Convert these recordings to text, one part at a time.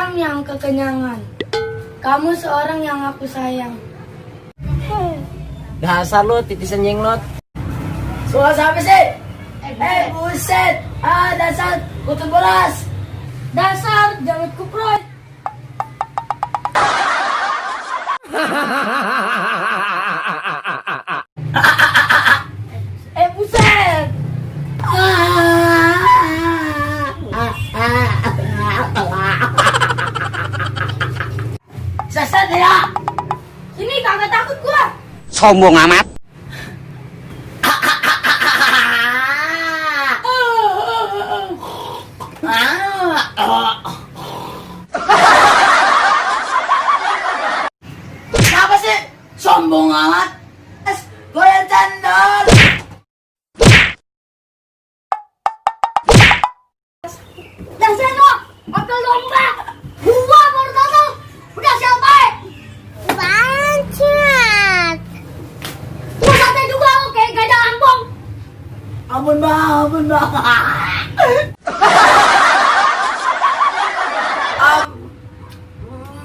ayam yang kekenyangan. Kamu seorang yang aku sayang. Dasar lo titisan jenglot. Suara siapa sih? Buset. Dasar kutub bolas. Dasar jangan kuproy. Buset. Sasar ya. Sini kagak takut gua. Sombong amat. Siapa sih? Sombong amat. Goyang candol. Dasar lo, akal domba. Gua baru datang. Udah siapa? Bancet. Gua santai juga lo kayak gajah lampung. Ampun bang.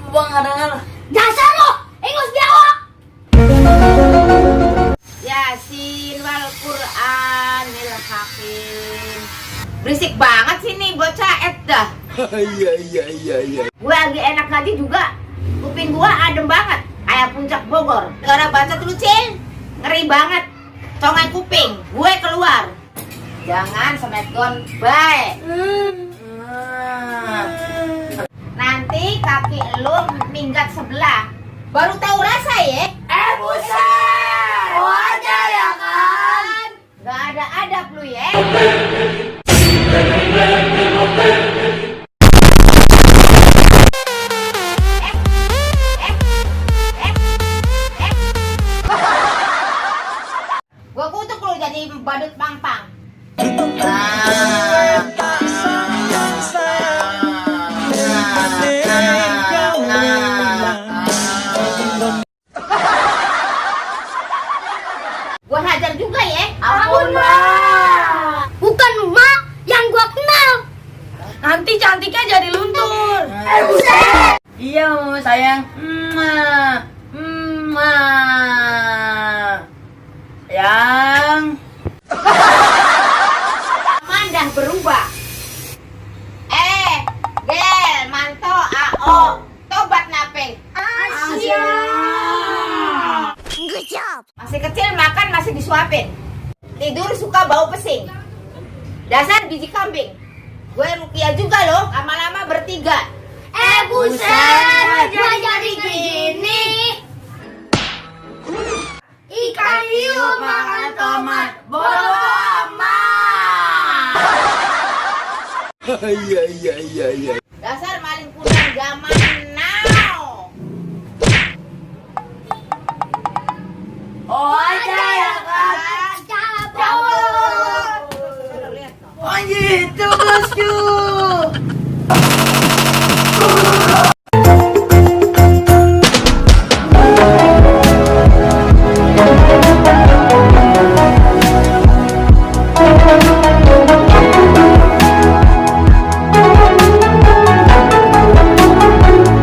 Bang ada. Dasar lo, ingus biawak. Yasin wal Qur'anil Hakim. Berisik banget sih nih bocah dah. Iya. Gue lagi enak ngaji juga. Kuping gua adem banget. Kayak puncak Bogor. Gara bacot lu cil. Ngeri banget. Congai kuping. Gue keluar. Jangan semetgon. Bye. Nanti kaki lu minggat sebelah. Baru tahu rasa ya. Buset. Wajar ya kan? Gak ada adab lu ya. Gua kutuk lu jadi badut pang-pang. Gua hajar juga ya. Ampun bang. Bukan emak yang gua kenal. Nanti cantiknya jadi luntur. Buset. Iya mama sayang. Yang Mandah berubah. Gel, manto, AO, tobat napeng. Asia. Masih kecil makan masih disuapin. Tidur suka bau pesing. Dasar biji kambing. Gue Rukia juga loh, lama-lama bertiga. Buset, gua jadi gini. Ikan hiu makan tomat. Bodo amat. Iya.